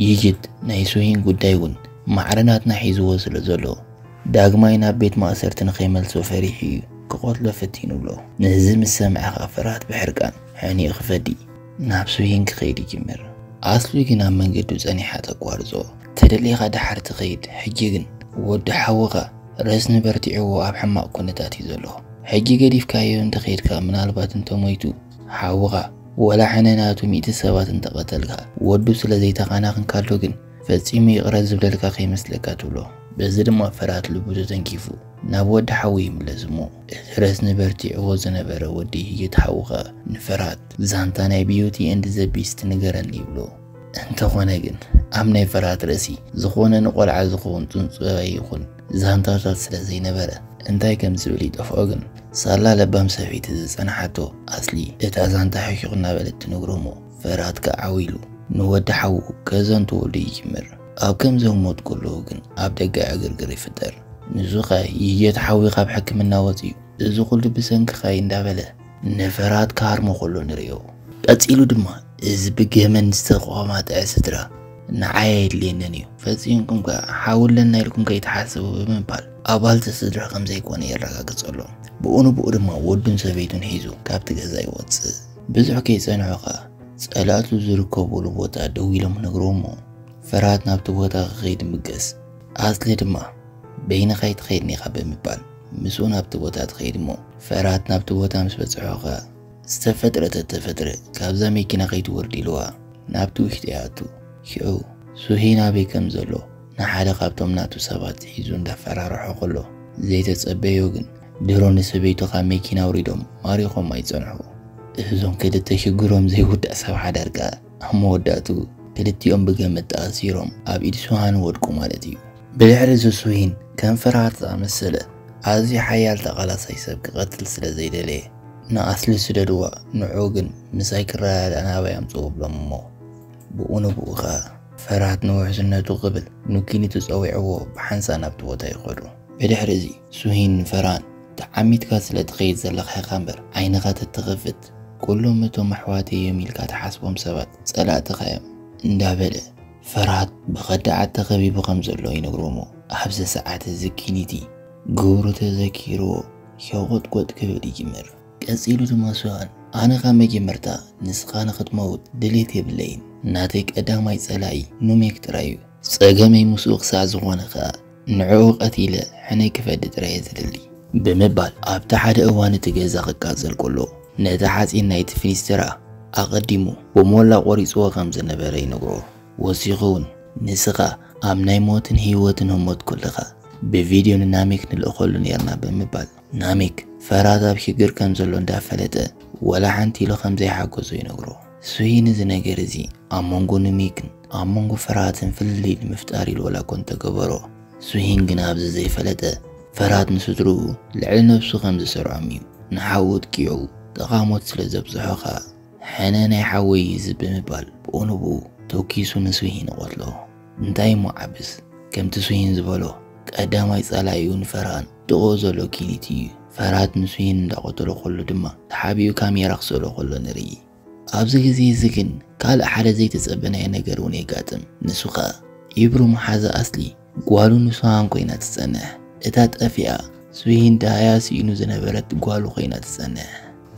ይጅት ናይ ሱሂን ጉዳይ እውን ማዕረ ናትና ሒዝዎ ስለ ዘሎ፣ ዳግማይ ናብ ቤት ማእሰርቲ ንኸይመልሶ ፈሪሑ እዩ ክቐትሎ ፈቲኑ ብሎ። ነዚ ምስ ሰምዐ ከኣ ፈርሃት ብሕርቃን ሕኒኡ ክፈዲ ናብ ሱሂን ክኸይድ ይጅምር። ኣስሊ ግን ኣብ መንገዱ ጸኒሓ ተቋርጾ። ተደሊኻ ደሓር ትኸይድ፣ ሕጂ ግን ወዲ ሓውኻ ረስኒ በርቲዕዎ ኣብ ሕማቕ ኩነታት እዩ ዘሎ። ሕጂ ገዲፍካዮ እንተኸይድካ ምናልባት እንተሞይቱ ሓውኻ ወላ ሕነ ናቱ ሚእቲ ሰባት እንተቐተልካ ወዱ ስለ ዘይተኻናኽንካሉ ግን ፈጺሙ ይቕረ ዝብለልካ ከይመስለካ ትብሎ። በዚ ድማ ፈርሃት ልቡ ተተንኪፉ ናብ ወዲ ሓዊ ይምለስ እሞ፣ እቲ ረስኒ በርቲዕዎ ዝነበረ ወዲ ህይት ሓዊ ኸኣ ንፈርሃት ዛንታ ናይ ቢዩቲ ኤንድ ዘ ቢስት ንገረኒ ይብሎ። እንተኾነ ግን ኣብ ናይ ፈርሃት ርእሲ ዝኾነ ንቖልዓ ዝኸውን ጽንጽዋይ ይኹን ዛንታታት ስለ ዘይነበረ እንታይ ከም ዝብል ይጠፍኦ። ግን ሳላ ለባም ሰበይቲ ዝጸንሓቶ ኣስሊ እታ ዛንታ ሕሹኽ እናበለት ትነግሮ እሞ፣ ፈርሃት ከኣ ዓው ኢሉ ንወዲ ሓዉ ከዘንትወሉ ይጅምር። ኣብ ከምዚ ህሞት ከለዉ ግን ኣብ ደገ ዕግርግር ይፍጠር። ንሱ ኸኣ ይየት ሓዊ ካብ ሕክምና ወጺኡ፣ እዚ ኩሉ ብሰንክኻ እዩ እንዳበለ ንፈርሃት ክሃርሞ ከሎ ንርእዮ። ቀጺሉ ድማ እዚ ብገመድ ዝተቆማጠዐ ስድራ ንዓይ ኣየድልየንን እዩ፣ ፈጺምኩም ከኣ ሓዊ ኣለና ኢልኩም ከይትሓስቡ ብምባል ኣባልቲ ስድራ ከም ዘይኮነ የረጋግጸሎም። ብኡ ንብኡ ድማ ወዱን ሰበይቱን ሒዙ ካብቲ ገዛ ይወጽእ። ብዙሕ ከይጸንሑ ከኣ ጸላእቱ ዝርከቡሉ ቦታ ደው ኢሎም ነግርዎ እሞ፣ ፈርሃት ናብቲ ቦታ ክኸይድ ይምገስ። ኣስሊ ድማ በይንኻ ኣይትኸይድን ኢኻ ብምባል ምስኡ ናብቲ ቦታ ትኸይድ እሞ፣ ፈርሃት ናብቲ ቦታ ምስ በጽሖ ከኣ ዝተፈጥረ ተተፈጥረ ካብዛ መኪና ከይትወርድ ኢልዋ ናብቲ ውሽጢ ይኣቱ። ሽዑ ሱሂን ኣበይ ከም ዘሎ ንሓደ ካብቶም ናቱ ሰባት ሒዙ እንዳፈራርሖ ከሎ፣ ዘይተጸበዮ ግን ድሮ ንሰበይቱ ካብ መኪና ኣውሪዶም ማሪኾማ ይጸንሑ። እዞም ክልተ ሽግሮም ዘይውዳእ ሰብ ሓዳር ከኣ ኣብ መወዳእቱ ክልቲኦም ብገመድ ተኣሲሮም ኣብ ኢድ ሱሃን ወድቁ ማለት እዩ። ብድሕሪ እዚ ሱሂን ከም ፈርሃት ዝኣመሰለ ኣዝዩ ሓያል ተቓላሳይ ሰብ ክቐትል ስለ ዘይደለየ ንኣስሊ ስደድዋ፣ ንዑ ግን ምሳይ ክረዳዳእ ናባይ ኣምጽኡ ብሎም እሞ ብኡ ንብኡ ኸኣ ፈርሃት ንውሕስነቱ ክብል ንኪኒቱ ጸዊዕዎ ብሓንሳእ ናብቲ ቦታ ይኸዱ። ብድሕሪ እዚ ሱሂን ንፈርሃን ተዓሚትካ ስለ ትኸይድ ዘለኻ ኢኻ እምበር ዓይንኻ ተትኸፍት ኩሎም እቶም ኣሕዋተይ እዮም ኢልካ ትሓስቦም ሰባት ጸላእትኻ እዮም እንዳበለ ፈርሃት ብኸዳዓት ተኸቢቡ ከም ዘሎ ይነግሮ እሞ ኣብዚ ሰዓት እዚ ኪኒቲ ግብሩ ተዘኪርዎ ሸቖጥቆጥ ክብል ይጅምር። ቀጺሉ ድማ ሱሃን ኣነ ካብ መጀመርታ ንስኻ ንኽትመውት ድሌት የብለይን። ናተይ ቀዳማይ ጸላኢ ኑሜክ ጥራይ እዩ። ጸገመይ ምስኡ ክሳዕ ዝኾነ ከኣ ንዕኡ ቀቲለ ሕነይ ክፈዲ ጥራይ እየ ዝደሊ ብምባል ኣብቲ ሓደ እዋን እቲ ገዛ ክቃጸል ከሎ ነቲ ሓጺን ናይቲ ፊኒስትራ ኣቐዲሙ ብሞላ ቆሪጽዎ ከም ዝነበረ ይነግሮ። ወሲኹ እውን ንስኻ ኣብ ናይ ሞትን ህይወትን ህሞት ከለኻ ብቪድዮ ንናሜክ ንልእኸሉ ነርና ብምባል ናሜክ ፈርሃት ኣብ ሽግር ከም ዘሎ እንዳፈለጠ ወላ ሓንቲ ኢሉ ከም ዘይሓገዞ ይነግሮ። ሱሂን እዚ ነገር እዚ ኣብ መንጎ ኑሜክን ኣብ መንጎ ፈርሃትን ፍልልይ ንምፍጣር ኢሉ ወላ እኮ እንተገበሮ ሱሂን ግን ኣብዚ ዘይፈለጠ ፈርሃት ንስድርኡ ልዕሊ ነብሱ ከም ዝሰርዖም እዩ። ንሓዉ ኣጥቂዑ ጠቓሞት ስለ ዘብዝሖ ኸኣ ሕነ ናይ ሓወይ እዚ ብምባል ብኡ ንብኡ ተኪሱ ንሱሂን ይቐትሎ። እንታይ እሞ ዓብስ ከምቲ ሱሂን ዝበሎ ቀዳማይ ጸላኢኡ ንፈርሃን ጥቕኡ ዘሎ ኪኒቲ እዩ። ፈርሃት ንሱሂን እንዳቐተሎ ከሎ ድማ ተሓቢኡ ካሜራ ክስእሎ ከሎ ንርኢ። ኣብዚ ግዜ እዚ ግን ካልእ ሓደ ዘይተጸበናዮ ነገር እውን የጋጥም። ንሱ ኸኣ ኢብሩ መሓዛ ኣስሊ ጓሉ ንሱሃን ኮይና ትጸንሕ። እታ ጠፊኣ ሱሂን ደሃያ ስኢኑ ዝነበረት ጓሉ ኮይና ትጸንሕ።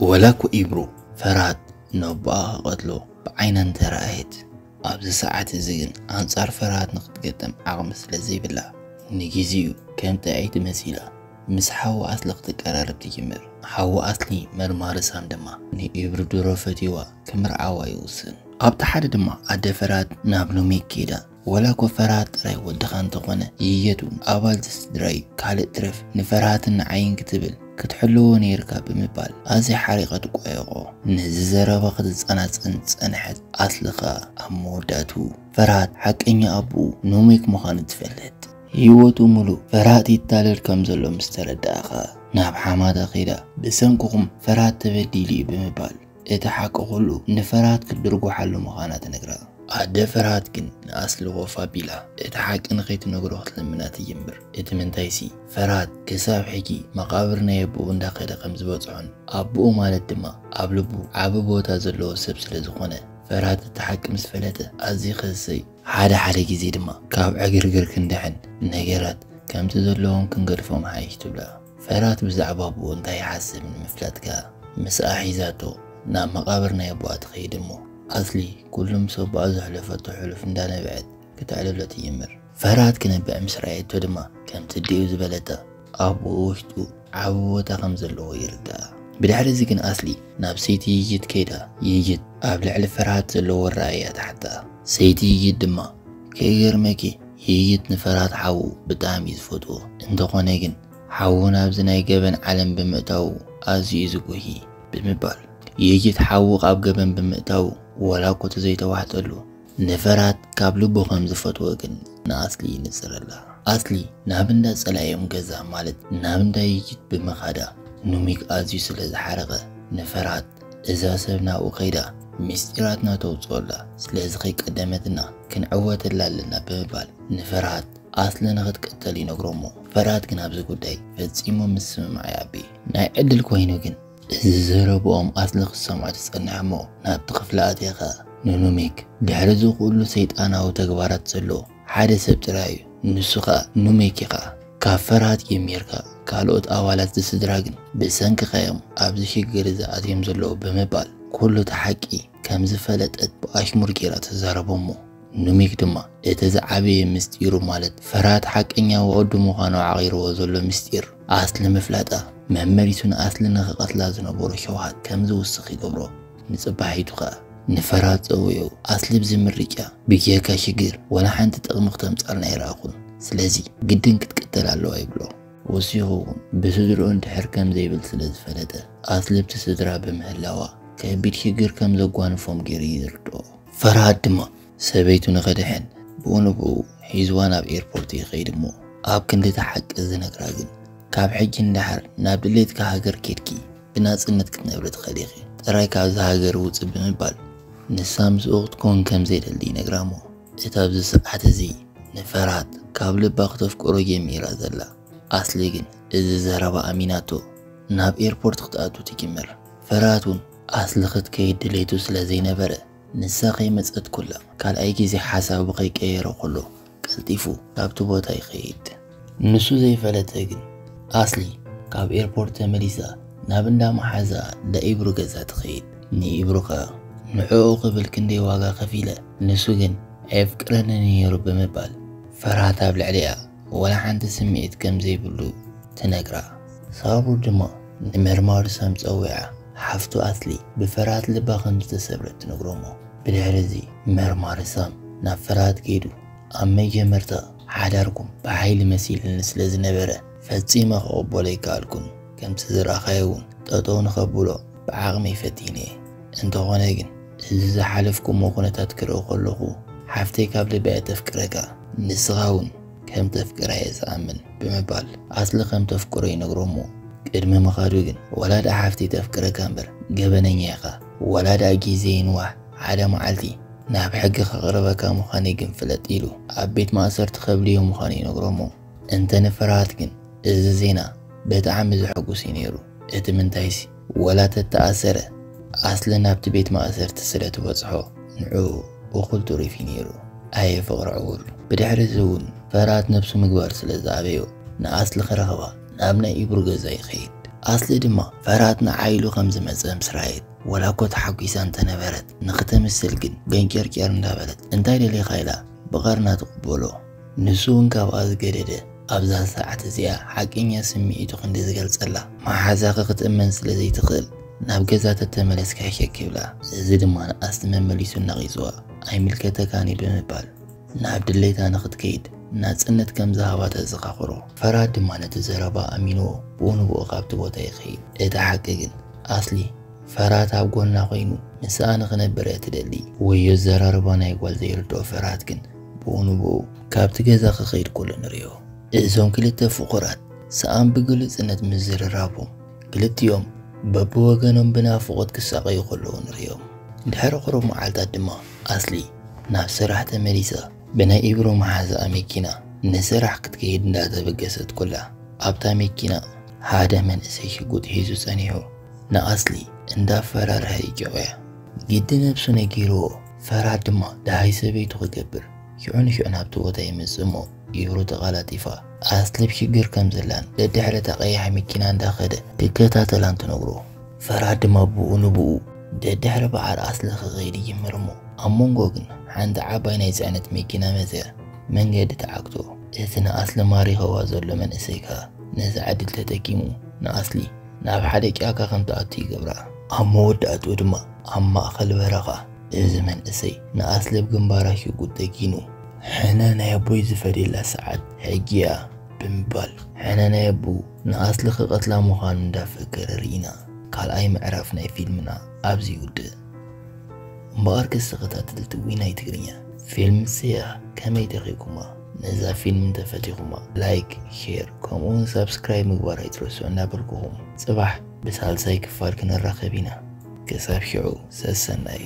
ወላ እኮ ኢብሩ ፈርሃት ነቦኣ ክቐትሎ ብዓይና እንተረኣየት ኣብዚ ሰዓት እዚ ግን ኣንጻር ፈርሃት ንክትገጥም ዓቕሚ ስለ ዘይብላ ንግዜኡ ከም ጥዕይቲ መሲላ ምስ ሓዊ ኣስሊ ክትቀራረብ ትጅምር። ሓዊ ኣስሊ መርማሪ ሳም ድማ ንኢብሩ ድሮ ፈትይዋ ክምርዓዋ ይውስን። ኣብቲ ሓደ ድማ ኣደ ፈርሃት ናብ ኑሜክ ከይዳ ወላ እኮ ፈርሃት ጥራይ ወድኻ እንተኾነ ይየት እውን ኣባል ስድራይ ካልእ ትረፍ ንፈርሃትን ንዓይን ክትብል ክትሕልዎ ነይርካ ብምባል ኣዝያ ሓሪቓ ትቋየቖ። ነዚ ዘረባ ክትጸናጸን ዝጸንሐት ኣስሊ ኸኣ ኣብ መወዳእትኡ ፈርሃት ሓቀኛ ኣቦኡ ኑሜክ ምዃኑ ትፈልጥ። ህይወቱ ሙሉእ ፈርሃት ይታለል ከም ዘሎ ምስ ተረድኣ ኸኣ ናብ ሓማታ ከይዳ ብሰንክኹም ፈርሃት ተበዲሉ እዩ ብምባል እቲ ሓቂ ኩሉ ንፈርሃት ክትድርጉሓሉ ምዃና ትነግራ። ኣደ ፈርሃት ግን ንኣስሊ ኮፍ ኣቢላ እቲ ሓቂ ንኸይትነግሮ ክትልምና ትጅምር። እቲ ምንታይሲ ፈርሃት ክሳብ ሕጂ መቓብር ናይ ኣቦኡ እንዳኸደ ከም ዝበጽሖን ኣቦኡ ማለት ድማ ኣብ ልቡ ዓቢ ቦታ ዘለዎ ሰብ ስለ ዝኾነ ፈርሃት እቲ ሓቂ ምስ ፈለጠ ኣዝዩ ክህሰይ ሓደ ሓደ ግዜ ድማ ካብ ዕግርግር ክንድሕን ነገራት ከምቲ ዘለዎም ክንገድፎም ሓይሽ ትብላ። ፈርሃት ብዛዕባ ኣቦኡ እንታይ ይሓስብ ንምፍላጥ ከኣ ምስኣ ሒዛቶ ናብ መቓብር ናይ ኣቦኣ ትኸይድ እሞ ኣስሊ ኩሉ ምስ ኣቦኣ ዘሕለፈቶ ሕሉፍ እንዳነበዐት ክተዕልሎ ትጅምር። ፈርሃት ክነብዕ ምስ ረኣየቶ ድማ ከምቲ ኣዲኡ ዝበለታ ኣቦኡ ውሽጡ ዓቢ ቦታ ከም ዘለዎ ይርዳእ። ብድሕሪ እዚ ግን ኣስሊ ናብ ሰይቲ ይይት ከይዳ ይይት ኣብ ልዕሊ ፈርሃት ዘለዎ ኣረኣእያ ትሓታ። ሰይቲ ይይት ድማ ከይገርመኪ ይይት ንፈርሃት ሓዉ ብጣዕሚ እዩ ዝፈትዎ። እንተኾነ ግን ሓዉ ናብዚ ናይ ገበን ዓለም ብምእታዉ ኣዝዩ እዩ ዝጉሂ ብምባል ይይት ሓዉ ካብ ገበን ብምእታዉ ወላ እኮ ተዘይተዋሕጠሉ ንፈርሃት ካብ ልቡ ከም ዝፈትዎ ግን ንኣስሊ ይንጽረላ። ኣስሊ ናብ እንዳ ጸላኢኦም ገዛ ማለት ናብ እንዳ ይይት ብምኻዳ ኑሜክ ኣዝዩ ስለ ዝሓረቐ ንፈርሃት እዛ ሰብ ናብኡ ከይዳ ምስጢራትና ተውጽኦ ኣላ፣ ስለዚ ከይቀደመትና ክንዕወተላ ኣለና ብምባል ንፈርሃት ኣስሊ ንኽትቅተል ይነግሮ እሞ ፈርሃት ግን ኣብዚ ጉዳይ ፈጺሙ ምስምማዕ ይኣቢ። ናይ ዕድል ኮይኑ ግን እዚ ዘረብኦም ኣስሊ ክትሰምዖ ትጸንሕ እሞ ናብቲ ክፍሊ ኣትያ ኸኣ ንኑሜክ ድሕሪ እዚ ኩሉ ሰይጣናዊ ተግባራት ዘሎ ሓደ ሰብ ጥራይ እዩ። ንሱ ኸኣ ኑሜክ ኢኻ። ካብ ፈርሃት ጀሚርካ ካልኦት ኣባላት እቲ ስድራ ግን ብሰንክኻ እዮም ኣብዚ ሽግር እዚ ኣትዮም ዘለዉ ብምባል ኩሉ እቲ ሓቂ ከም ዝፈለጠት ብኣሽሙር ጌራ ትዛረቦ እሞ ኑሜክ ድማ እቲ ዝዓበየ ምስጢሩ ማለት ፈርሃት ሓቀኛ ወዱ ምዃኑ ዓቒርዎ ዘሎ ምስጢር ኣስሊ ምፍላጣ መመሊሱ ንኣስሊ ንኽቐትላ ዝነበሮ ሸውሃት ከም ዝውስኽ ይገብሮ። ንጽባሒቱ ኸኣ ንፈርሃት ጸዊዑ ኣስሊ ብዚ ምርጫ ብጀካ ሽግር ወላ ሓንቲ ጥቕሚ ክተምጻልና ኣይረኣኹን። ስለዚ ግድን ክትቅተል ኣለዋ ይብሎ። ወሲኹ እውን ብስድርኡ እንድሕር ከም ዘይብል ስለ ዝፈለጠ ኣስሊ ኣብቲ ስድራ ብምህላዋ ከቢድ ሽግር ከም ዘጓንፎም ገይሩ ይርድኦ። ፈርሃት ድማ ሰበይቱ ንኸድሕን ብኡ ንብኡ ሒዝዋ ናብ ኤርፖርት ይኸይድ እሞ፣ ኣብ ክንዲ እቲ ሓቂ ዝነግራ ግን፣ ካብ ሕጂ ንደሓር ናብ ድሌትካ ሃገር ኬድኪ ብናጽነት ክትነብሪ ትኽእሊ ኢኺ፣ ጥራይ ካብዚ ሃገር ውጽእ ብምባል ንሳ ምስኡ ክትከውን ከም ዘይደሊ ይነግራ እሞ፣ እቲ ኣብዚ ሰዓት እዚ ንፈርሃት ካብ ልባ ክተፍቅሮ ጀሚራ ዘላ ኣስሊ ግን እዚ ዘረባ ኣሚናቶ ናብ ኤርፖርት ክትኣቱ ትጅምር። ፈርሃት እውን ኣስሊ ክትከይድ ድሌቱ ስለ ዘይነበረ ንሳ ከይመጸት ኩላ ካልኣይ ግዜ ሓሳቡ ከይቀየረ ኩሎ ቀልጢፉ ካብቲ ቦታ ይኸይድ። ንሱ ዘይፈለጠ ግን ኣስሊ ካብ ኤርፖርት ተመሊሳ ናብ እንዳ መሓዛ ለኢብሩ ገዛ ትኸይድ። ንኢብሩ ከኣ ንዕኡ ክብል ክንደይ ዋጋ ከፊለ፣ ንሱ ግን ኣየፍቅረንን ነይሩ ብምባል ፈርሃት ኣብ ልዕሊኣ ወላ ሓንቲ ስምዒት ከም ዘይብሉ ትነግራ። ሳብሩ ድማ ንመርማሪ ሳም ጸዊዓ ሓፍቱ ኣስሊ ብፈርሃት ልባ ከም ዝተሰብረት ትነግሮ እሞ፣ ብድሕሪ እዚ መርማሪ ሳም ናብ ፈርሃት ከይዱ ኣብ መጀመርታ ሓዳርኩም ብሓይሊ መሲልኒ ስለ ዝነበረ ፈጺመ ክቕበሎ ኣይከኣልኩን። ከምቲ ዝረኣኻዮ እውን ጠጠው ንኸብሎ ብዓቕመይ ፈቲነ። እንተኾነ ግን እዚ ዝሓለፍኩሞ ኩነታት ክርኢ ከለኹ ሓፍተይ ካብ ልባ እየ ተፍቅረካ፣ ንስኻ እውን ከም ተፍቅራ እየ ዝኣምን ብምባል ኣስሊ ከም ተፍቅሮ ይነግሮ እሞ ቅድሚ ምኻዱ ግን ወላ ደኣ ሓፍተይ ተፍቅረካ እምበር ገበነኛ ኢኻ፣ ወላ ደኣ ግዜ ይንዋሕ ሓደ መዓልቲ ናብ ሕጊ ከቕርበካ ምዃነይ ግን ፍለጥ ኢሉ ኣብ ቤት ማእሰርቲ ከብልዮ ምዃኑ ይነግሮ እሞ እንተ ንፈርሃት ግን እዚ ዜና ብጣዕሚ ዘሐጉስ እዩ ነይሩ። እቲ ምንታይሲ ወላ ተተኣሰረ ኣስሊ ናብቲ ቤት ማእሰርቲ ስለ ትበጽሖ ንዕኡ እኹል ትሪፍ እዩ ነይሩ። ኣየ ፍቕሪ ዕውር። ብድሕሪ እዚ እውን ፈርሃት ነብሱ ምግባር ስለ ዝኣበዮ ንኣስሊ ክረኽባ ናብ ናይ ኢብሩ ገዛ ይኸይድ። ኣስሊ ድማ ፈርሃት ንዓይ ኢሉ ከም ዝመጸ ምስ ረኣየት ወላ እኮ ተሓጒሳ እንተነበረት ንኽተምስል ግን ገንጨርጨር እንዳበለት እንታይ ደሊኻ ኢላ ብቐርና ትቕበሎ። ንሱ እውን ካብኣ ዝገደደ ኣብዛ ሰዓት እዚኣ ሓቀኛ ስምዒቱ ክንዲ ዝገልጸላ መሓዛኺ ክትእመን ስለ ዘይትኽእል ናብ ገዛ ተተመለስካ ይሸክ ይብላ። እዚ ድማ ንኣስሊ መመሊሱ ነቒጽዋ ኣይምልከተካን እዩ ብምባል ናብ ድሌታ ንኽትከይድ ናጽነት ከም ዝሃባ ተዘኻኽሮ። ፈርሃት ድማ ነቲ ዘረባ ኣሚንዎ ብኡ ንብኡ ካብቲ ቦታ ይኸይድ። እቲ ሓቂ ግን ኣስሊ ፈርሃት ኣብ ጎና ኮይኑ ምስኣ ንኽነብር እያ ትደሊ። ወዮ ኣዘራርባ ናይ ጓል ዘይርድኦ ፈርሃት ግን ብኡ ንብኡ ካብቲ ገዛ ክኸይድ ከሎ ንርእዮ። እዞም ክልተ ፍቑራት ሰኣን ብግሉጽነት ምዝርራቦም ክልቲኦም በብወገኖም ብናፍቖት ክሳቐዩ ከለዉ ንርእዮም። ድሕሪ ቁሩብ መዓልታት ድማ ኣስሊ ናብ ስራሕ ተመሊሳ ብናይ ኢብሮ መሓዛኣ መኪና ንስራሕ ክትከይድ እንዳተበገሰት ኩላ ኣብታ መኪና ሓደ መንእሰይ ሽጉጥ ሒዙ ጸኒሑ ንኣስሊ እንዳፈራርሀ ይጭቕያ። ግዲ ነብሱ ነጊርዎ ፈርሃት ድማ ደሃይ ሰበይቱ ክገብር ሽዑ ንሽዑ ናብቲ ቦታ ይመጽእ እሞ ኢብሮ ተቐላጢፋ ኣስሊ ኣብ ሽግር ከም ዘላን ደድሕሪ እታ ቀያሕ መኪና እንዳኸደ ክከታተላን ትነግሮ። ፈርሃት ድማ ብኡ ንብኡ ደድሕሪ በዓል ኣስሊ ክኸይድ ይጅምር እሞ ኣብ መንጎ ግን ሓንቲ ዓባይ ናይ ጽዕነት መኪና መጽያ መንገዲ ትዓግቶ። እቲ ንኣስሊ ማሪኸዋ ዘሎ መንእሰይ ከኣ ነዚ ዕድል ተጠቂሙ ንኣስሊ ናብ ሓደ ጫካ ከም ትኣቱ ይገብራ። ኣብ መወዳእትኡ ድማ ኣብ ማእከል በረኻ እዚ መንእሰይ ንኣስሊ ኣብ ግንባራ ሽጉጥ ደጊኑ ሕነ ናይ ኣቦይ ዝፈድየላ ሰዓት ሕጂ እያ ብምባል ሕነ ናይ ኣቦኡ ንኣስሊ ክቐትላ ምዃኑ እንዳፈከረ ርኢና። ካልኣይ ምዕራፍ ናይ ፊልምና ኣብዚ ይውድእ። እምበኣር ክስ ተኸታተልቲ ዊናይ ትግርኛ ፊልም ስያ ከመይ ደኺኩማ? ነዛ ፊልም እንተፈቲኹማ ላይክ፣ ሼር ከምኡውን ሳብስክራይብ ምግባር ኣይትረስዑ እናበልኩኹም ጽባሕ ብሳልሳይ ክፋል ክንራኸብ ኢና። ክሳብ ሽዑ ሰሰናዩ።